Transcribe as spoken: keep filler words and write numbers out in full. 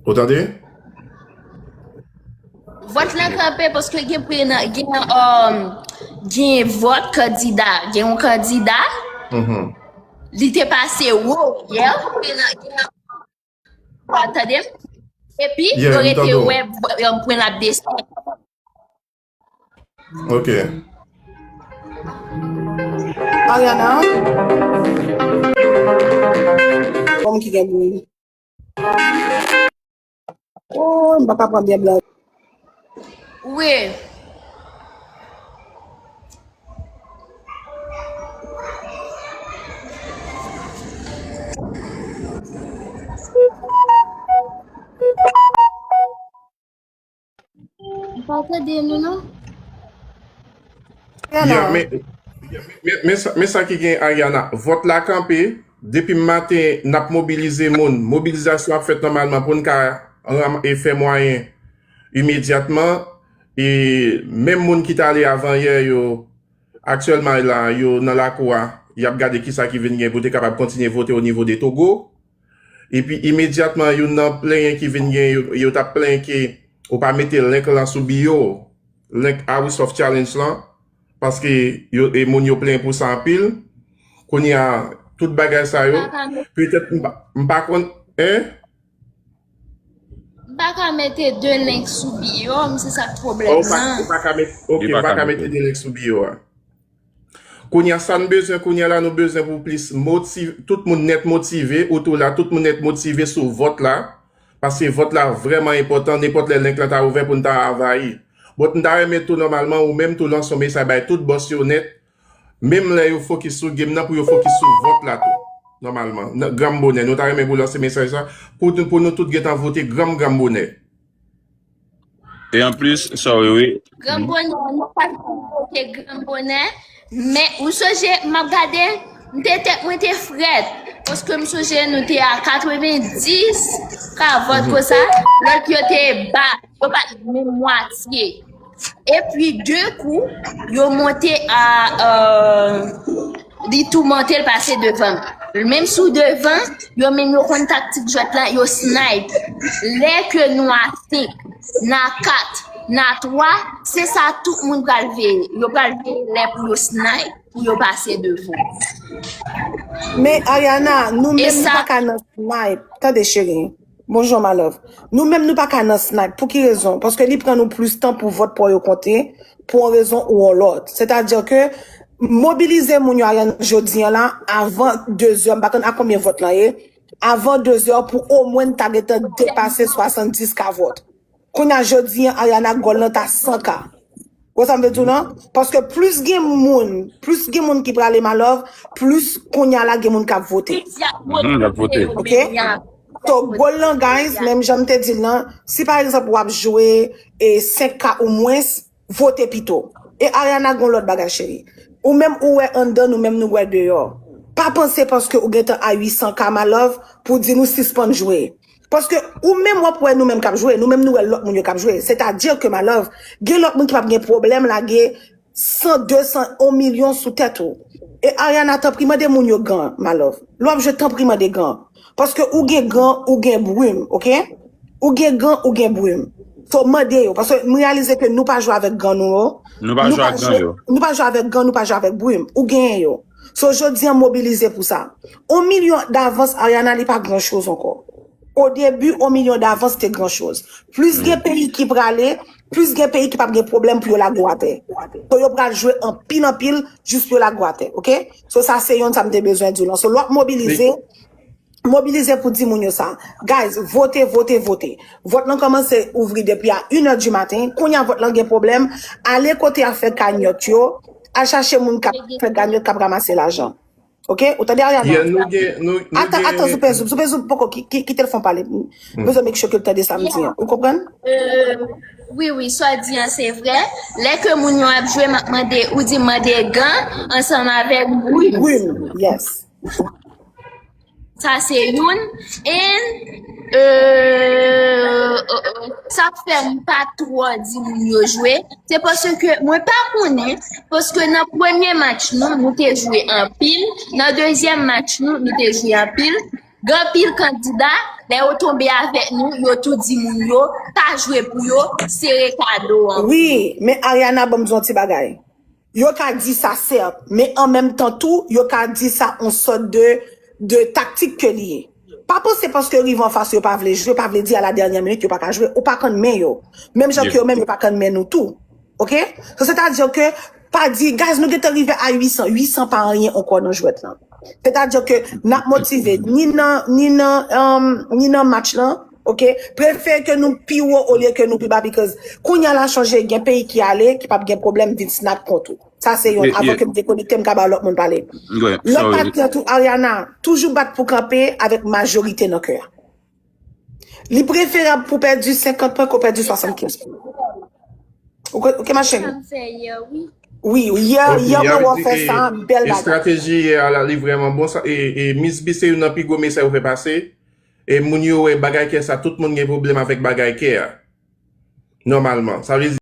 Ou tande? Vòt lan kanpe paske gen prenan, gen, um, gen vòt kandida. Gen yon kandida, Mhm. Li te pase wo yè. Prenan, gen, tande? Epi, Yeah, yo m rete tande w. Wè, um, pwen l ap desann. Ok. Ariana. Kòm ki gen moun. Oh, m pa ka pran byen blan. Wi. M pa tande nou non. Yeah, men, men, men, sa, men sa ki gen Ariana. Vòt la kanpe. Depi maten, n ap mobilize moun. Mobilizasyon ap fèt nòmalman pou n ka ram, e fè mwayen imedyatman. E menm moun ki t ale avan yè yo, aktyèlman la, yo nan lakou a. Y ap gade kisa ki vin gen pou te kapab kontinye vote o nivo de Togo. Epi imedyatman, youn nan plenyen ki vin gen, yo, yo t ap plenyen ke ou pa mete link lan sou bio, link Awisoft Challenge lan, paske yo, e moun yo plenyen pou sa anpil. Kounye a, tout bagay sa yo, petèt m pa, m pa konn, en? M pa ka mete de link sou bio, m se sa k pwoblèm Ou pa, nan. Ou pa ka mete, ok, ou pa ka mete de link sou bio a. Kounye a, sa n bezwen, kounye a la, nou bezwen pou plis motive, tout moun nèt motive, ou tou la, tout moun nèt motive sou vòt la. Paske vòt la vrèman enpòtan, nenpòt lè link lan ta ouvè pou n ta anvayi. Bon, m ta renmen tou nòmalman, ou menm tou lanse yon mesaj bay tout bòs yo nèt. Menm lè yo fokis sou game nan, pou yo fokis sou vòt la tou. Nòmalman, nan granm bonè, nou ta renmen pou lanse mesaj sa, pou, pou nou tout gentan vote granm, granm bonè. E anplis, sorry, wi. Granm bonè, nou pa t vote granm bonè, men ou sonje, m ap gade, m te tèt mwen te frèt, paske m sonje nou te a katrevenndis ka vòt konsa, lòt yo te ba, yo pa t menm mwatye. Epi de kou, yo monte a, euh, li tou monte l pase devan. Menm sou devan, yo menm yo konn taktik jwèt la, yo snipe. Lè ke nou a senk, n a kat, n a twa, se sa tout moun pral veye. Yo pral veye lè pou yo snipe, pou yo pase devan. Men Ariana, nou menm nou pa ka nan snipe. Tande cheri. Bonjou, my love. Nou menm nou pa ka nan snipe. Pou ki rezon? Paske li pran nou plis tan pou vòt pa w yo konte, pou yon rezon ou yon lòt. Sètadi ke mobilize moun yo Ariana jodi an la, avan dezè, m pa konn a konbyen vòt lan ye, avan dezè pou omwen n ta gentan depase swasanndis ka vòt. Kounye a jodi an, Ariana gòl lan ta san ka. Ou wè sa m vle di w lan? Paske plis gen moun, plis gen moun ki prale my love, plis kounye a la gen moun k ap vote. Mhm, l ap vote. Ok? So, gòl lan, guys, menm jan m te di l lan, si pa egzanp w ap jwe e senk ka ou mwens, vote pito. E Ariana gon lòt bagay, cheri. Ou menm ou wè anndan, nou menm nou wè deyò. Pa panse paske ou gentan a uitsan ka, my love, pou di nou sispann jwe. Paske ou menm w ap wè nou menm k ap jwe, nou menm nou wè lòt moun yo k ap jwe. Sètadi ke, my love, gen lòt moun ki p ap gen pwoblèm lage san, de san, yon milyon sou tèt ou. E Ariana, tanpri mande moun yo gan, my love. Lè w ap jwe, tanpri mande gan. Paske ou gen gan, ou gen brim, ok? Ou gen gan, ou gen brim. So, mande yo. Paske m reyalize ke nou pa jwe avèk gan nou yo. Nou pa jwe ak gan yo. Nou pa jwe avèk gan, nou pa jwe avèk brim. Ou genyen yo. So, jodi an, mobilize pou sa. Yon milyon davans, Ariana, li pa gran choz ankò. O debi, yon milyon davans te gran choz. Plis gen peyi ki prale, plis gen peyi ki p ap gen pwoblèm pou yo lage w atè. So, yo pral jwe anpil, anpil, jis pou yo lage w atè, ok? So, sa se yonn sa m te bezwen di w lan. So, lè w ap mobilize, mobilize pou di moun yo sa. Guys, vote, vote, vote. Vòt lan kòmanse ouvri depi a inè di maten. Kounye a vòt lan gen pwoblèm. Ale kote afè kanyòt yo. Al chache moun k ap fè kanyòt, k ap ranmase lajan. Ok? Ou tande, Ariana? Yeah, nou gen, nou, nou Atan, gen atan, Soupe Zoup, Soupe Zoup, poko, ki, ki, kite l fon pale. M bezwen make sure ke l tande sa m di an. Ou konprann? Euh, wi, wi, sa w di an, se vrè. Lè ke moun yo ap jwe, m ap mande, ou di mande gan ansanm avèk brim. Brim, yes. Sa se youn. And, euh, euh, euh, sa k fè m pa twò di moun yo jwe, se paske mwen pa konnen, paske nan premye match nou, nou te jwe anpil, nan dezyèm match nou, nou te jwe anpil, Gen anpil kandida, lè yo tonbe avèk nou, yo tou di moun yo, pa jwe pou yo, sere kado an. Wi, men Ariana, ban m di yon ti bagay. Yo ka di sa, sèt, men an menm tan tou, yo ka di sa yon sòt de, de taktik ke li ye. Pa panse paske yo rive anfas yo pa vle jwe, pa vle di a la dènyè minit yo pa ka jwe, ou pa konn men yo. Menm jan ke yo menm yo pa konn men nou tou. Oke? So, sètadi ke, pa di, guys, nou gentan rive a uit san. Uit san pa anyen ankò nan jwèt lan. Sètadi ke n ap motive, ni nan, ni nan, um, ni nan match lan, oke? Prefere ke nou pi wo olye ke nou pi ba, because kounye a la chanje, gen peyi ki ale, ki p ap gen pwoblèm, Vince n ap kont ou. Sa se yon, avan ke m dekonekte, m ka ba lòt moun pale. Lòt pati an tou, Ariana, toujou bat pou kanpe avèk majorite nan kè a. Li preferab pou pèdi senkant pwen ke w pèdi swasannkenz pwen. Oke, oke, ma chérie? Wi, yè, yè mwen wè w fè sa, bèl bagay. Estrateji yè a la, li vrèman bon. Sa, e, e Miss B se youn nan pi gwo mesaj ou fè pase. E moun yo wè bagay kè sa, tout moun gen pwoblèm avèk bagay kè a. Nòmalman. Sa vle di,